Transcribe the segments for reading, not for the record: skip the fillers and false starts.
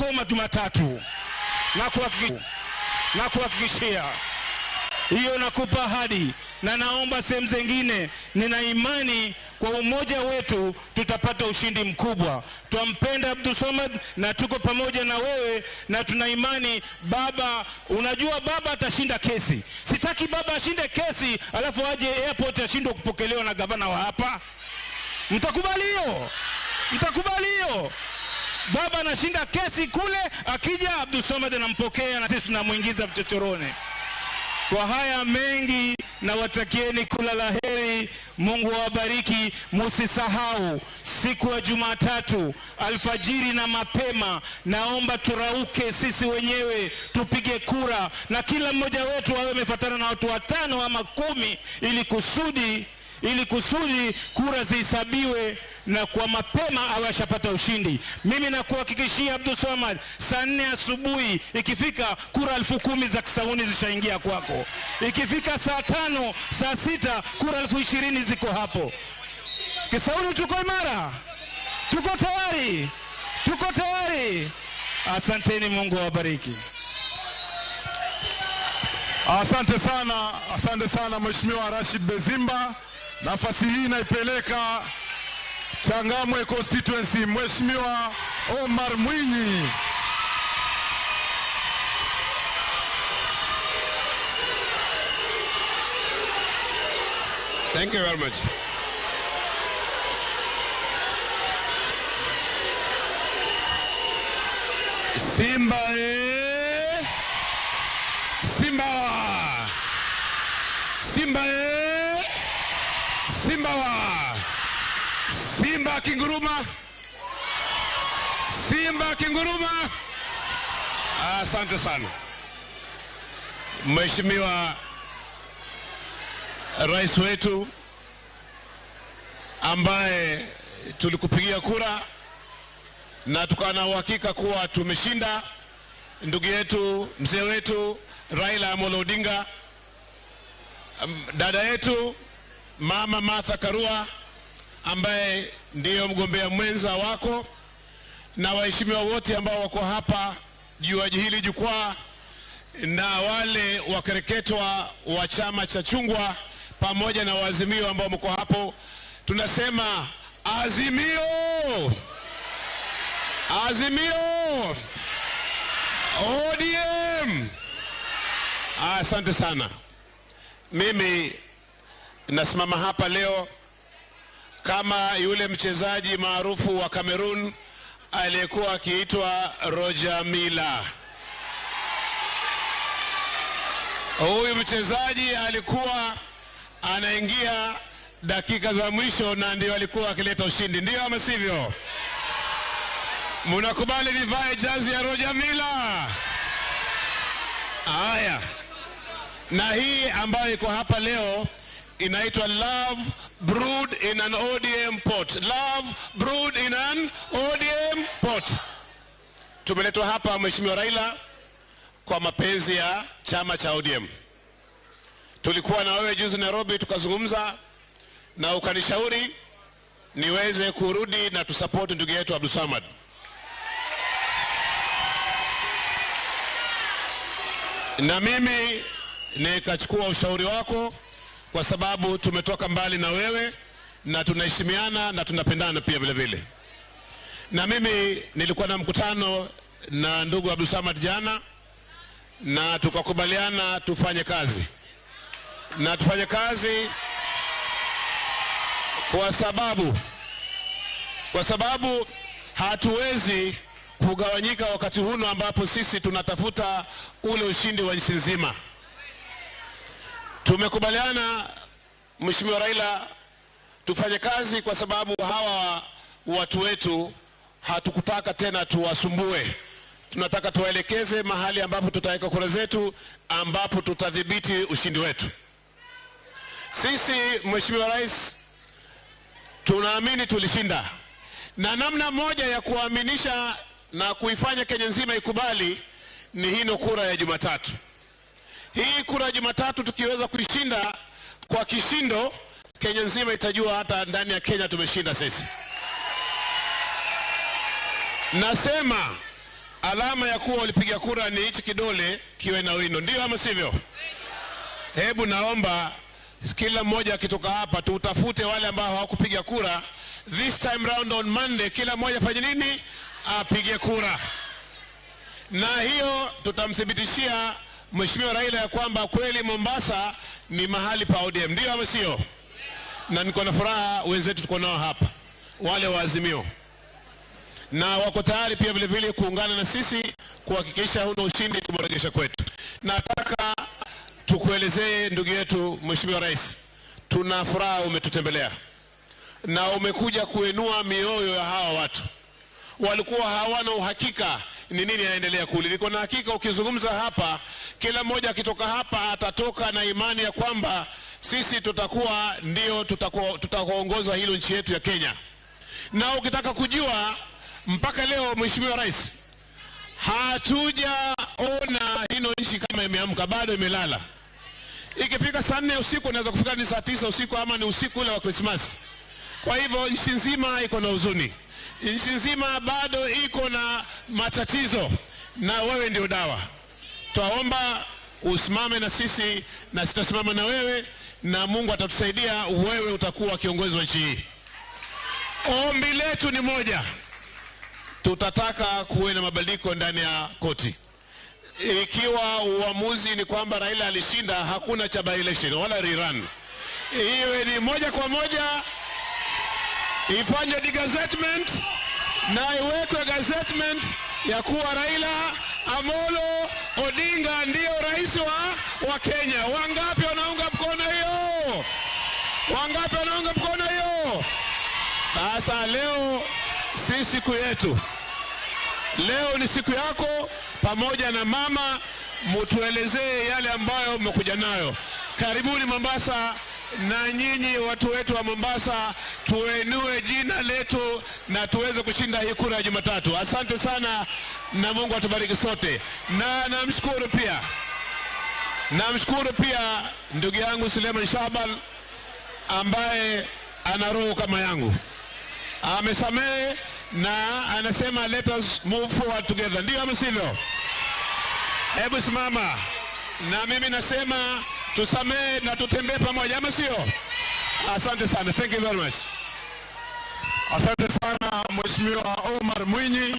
Haitakoma Jumatatu. Na kuhakikishia hiyo, nakupa ahadi, na naomba sehemu zingine, nina imani kwa umoja wetu tutapata ushindi mkubwa. Twampenda Abdulswamad na tuko pamoja na wewe, na tuna imani baba. Unajua baba atashinda kesi. Sitaki baba ashinde kesi alafu aje airport ashindwe kupokelewa na gavana wa hapa. Mtakubali hiyo? Mtakubali hiyo? Baba anashinda kesi kule, akija Abdulswamad anampokea na sisi tunamuingiza vichochoroni. Kwa haya mengi nawatakieni kula la heri, Mungu awabariki. Musisahau siku ya Jumatatu alfajiri na mapema, naomba turauke sisi wenyewe tupige kura, na kila mmoja wetu awe amefuatana na watu 5 ama 10 ili kusudi kura zihesabiwe na kwa mapema awe ashapata ushindi. Mimi nakuhakikishia Abdulswamad, saa 4 asubuhi ikifika kura 10,000 za Kisauni zishaingia kwako. Ikifika saa 5, saa 6 kura 20,000 ziko hapo. Kisauni tuko imara, tuko tayari, tuko tayari. Asanteni, Mungu awabariki. Asante sana, asante sana Mheshimiwa Rashid Bezimba. Nafasi hii naipeleka Changamwe constituency, Mheshimiwa Omar Mwinyi. Thank you very much. Simba e! Simba! Simba e! Simba wa! Simba kinguruma! Simba kinguruma! Asante sana. Mheshimiwa Rais wetu ambaye tulikupigia kura na tukawa na uhakika kuwa tumeshinda, ndugu yetu mzee wetu Raila Amolo Odinga, dada yetu Mama Martha Karua ambaye ndiyo mgombea mwenza wako, na waheshimiwa wote ambao wako hapa juu ya hili jukwaa, na wale wakereketwa wa chama cha Chungwa pamoja na waazimio ambao mko hapo, tunasema Azimio! Azimio! ODM! Asante sana. Mimi nasimama hapa leo kama yule mchezaji maarufu wa Cameroon aliyekuwa akiitwa Roger Milla. Huyu mchezaji alikuwa anaingia dakika za mwisho na ndio alikuwa akileta ushindi, ndio ama sivyo? Mnakubali nivae jazi ya Roger Milla? Haya. Na hii ambayo iko hapa leo inaitwa Love Brewed in an ODM Pot. Love Brewed in an ODM Pot. Tumeletwa hapa Mheshimiwa Raila kwa mapenzi ya chama cha ODM. Tulikuwa na wewe juzi Nairobi tukazungumza na ukanishauri niweze kurudi na tusupport ndugu yetu Abdulswamad. Na mimi nikachukua ushauri wako kwa sababu tumetoka mbali na wewe na tunaheshimiana na tunapendana pia vile vile. Na mimi nilikuwa na mkutano na ndugu Abdulswamad jana na tukakubaliana tufanye kazi. Na tufanye kazi kwa sababu hatuwezi kugawanyika wakati huu ambapo sisi tunatafuta ule ushindi wa nchi nzima. Tumekubaliana Mheshimiwa Raila tufanye kazi kwa sababu hawa watu wetu hatukutaka tena tuwasumbue. Tunataka tuwaelekeze mahali ambapo tutaweka kura zetu, ambapo tutadhibiti ushindi wetu. Sisi Mheshimiwa Rais tunaamini tulishinda. Na namna moja ya kuaminisha na kuifanya Kenya nzima ikubali ni hino kura ya Jumatatu. Hii kura ya Jumatatu tukiweza kuishinda kwa kishindo, Kenya nzima itajua hata ndani ya Kenya tumeshinda sisi. Nasema Alama ya kuwa ulipiga kura ni hichi kidole kiwe na wino, ndio ama sivyo? Hebu naomba kila mmoja akitoka hapa tutafute wale ambao hawakupiga kura. This time round on Monday, kila mmoja afanye nini? Apige kura. Na hiyo tutamthibitishia Mheshimiwa Raila ya kwamba kweli Mombasa ni mahali pa ODM, ndio ama sio? Na niko na furaha wenzetu tuko nao hapa, wale wa Azimio, na wako tayari pia vile vile kuungana na sisi kuhakikisha huna ushindi tumerejesha kwetu. Nataka tukuelezee ndugu yetu Mheshimiwa Rais, tuna furaha umetutembelea na umekuja kuinua mioyo ya hawa watu. Walikuwa hawana uhakika ni nini yaendelea kule. Niko na hakika ukizungumza hapa, kila mmoja akitoka hapa atatoka na imani ya kwamba sisi tutakuwa ndio tutakuongoza hilo nchi yetu ya Kenya. Na ukitaka kujua, mpaka leo Mheshimiwa Rais, hatujaona hino nchi kama imeamka, bado imelala. Ikifika saa 4 usiku inaweza kufika ni saa 9 usiku ama ni usiku ule wa Christmas. Kwa hivyo nchi nzima iko na huzuni, nchi nzima bado iko na matatizo, na wewe ndio dawa. Twaomba usimame na sisi na sitasimama na wewe, na Mungu atatusaidia, wewe utakuwa kiongozi wa nchi hii. Ombi letu ni moja, tutataka kuwe na mabadiliko ndani ya koti. Ikiwa uamuzi ni kwamba Raila alishinda, hakuna cha by election wala rerun. Iwe ni moja kwa moja, ifanye degazettement na iwekwe gazettement ya kuwa Raila Amolo Odinga ndio rais wa Kenya. Wangapi wanaunga mkono hiyo? Wangapi wanaunga mkono hiyo? Sasa leo si siku yetu. Leo ni siku yako pamoja na mama, mutuelezee yale ambayo mmekuja nayo. Karibuni Mombasa, na nyinyi watu wetu wa Mombasa, tuenue jina letu na tuweze kushinda hii kura ya Jumatatu. Asante sana na Mungu atubariki sote. Na namshukuru pia ndugu yangu Suleiman Shahbal ambaye ana roho kama yangu. Amesamehe na anasema let us move forward together. Ndio ama sivyo? Hebu simama. Na mimi nasema tusamehe na tutembee pamoja, ama sio? Asante sana. Thank you very much. Asante sana Mheshimiwa Omar Mwinyi.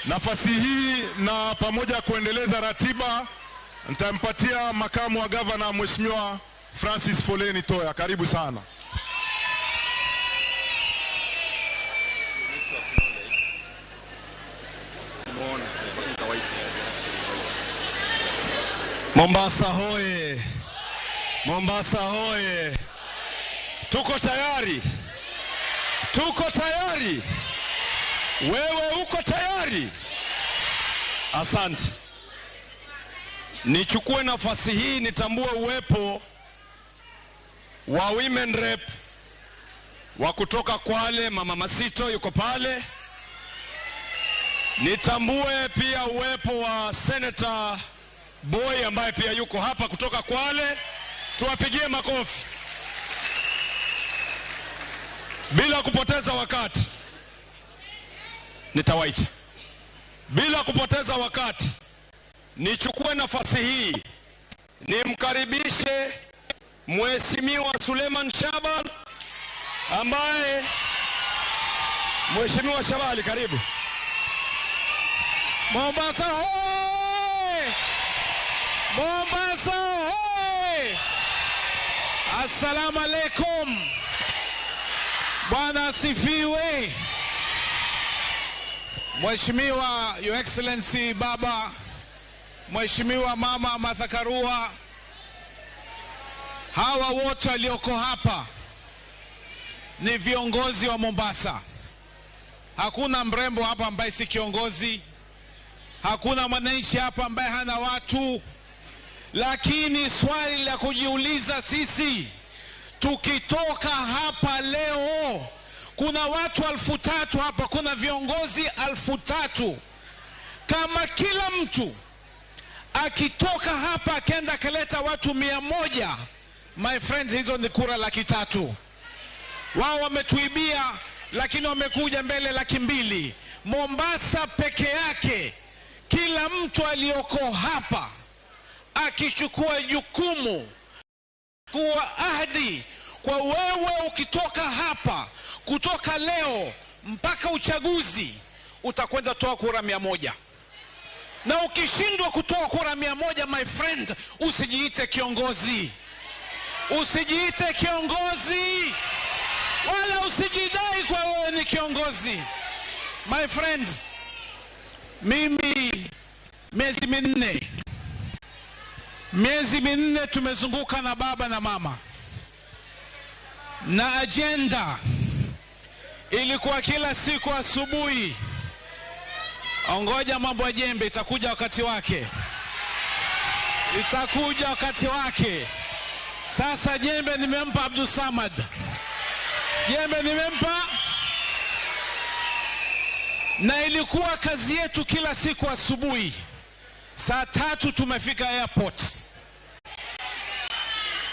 Nafasi hii na pamoja kuendeleza ratiba nitampatia makamu wa gavana Mheshimiwa Francis Foleni Toya. Karibu sana. Mombasa hoye! Mombasa hoye! Tuko tayari, tuko tayari. Wewe uko tayari? Asante. Nichukue nafasi hii nitambue uwepo wa women rep wa kutoka Kwale, Mama Masito yuko pale. Nitambue pia uwepo wa Senator Boy ambaye pia yuko hapa kutoka Kwale. Tuwapigie makofi. Bila kupoteza wakati nitawaita. Bila kupoteza wakati nichukue nafasi hii nimkaribishe Mheshimiwa Suleiman Shahbal ambaye, Mheshimiwa Shahbal, karibu. Mombasa hoye! Mombasa hoye! Assalamu alaikum. Bwana asifiwe. Mheshimiwa Your Excellency Baba, Mheshimiwa Mama Martha Karua, hawa wote walioko hapa ni viongozi wa Mombasa. Hakuna mrembo hapa ambaye si kiongozi. Hakuna mwananchi hapa ambaye hana watu. Lakini swali la kujiuliza sisi, tukitoka hapa leo, kuna watu 3,000 hapa, kuna viongozi 3,000. Kama kila mtu akitoka hapa akaenda akaleta watu 100, my friends, hizo ni kura 300,000. Wao wametuibia, lakini wamekuja mbele 200,000. Mombasa peke yake mtu aliyoko hapa akichukua jukumu kuwa ahadi kwa wewe, ukitoka hapa, kutoka leo mpaka uchaguzi, utakwenda toa kura 100. Na ukishindwa kutoa kura 100, my friend, usijiite kiongozi, usijiite kiongozi, wala usijidai kwa wewe ni kiongozi. My friend, mimi miezi minne tumezunguka na baba na mama, na agenda ilikuwa kila siku asubuhi, ongoja mambo ya jembe, itakuja wakati wake, itakuja wakati wake. Sasa jembe nimempa Abdul Samad, jembe nimempa, na ilikuwa kazi yetu kila siku asubuhi saa 3 tumefika airport.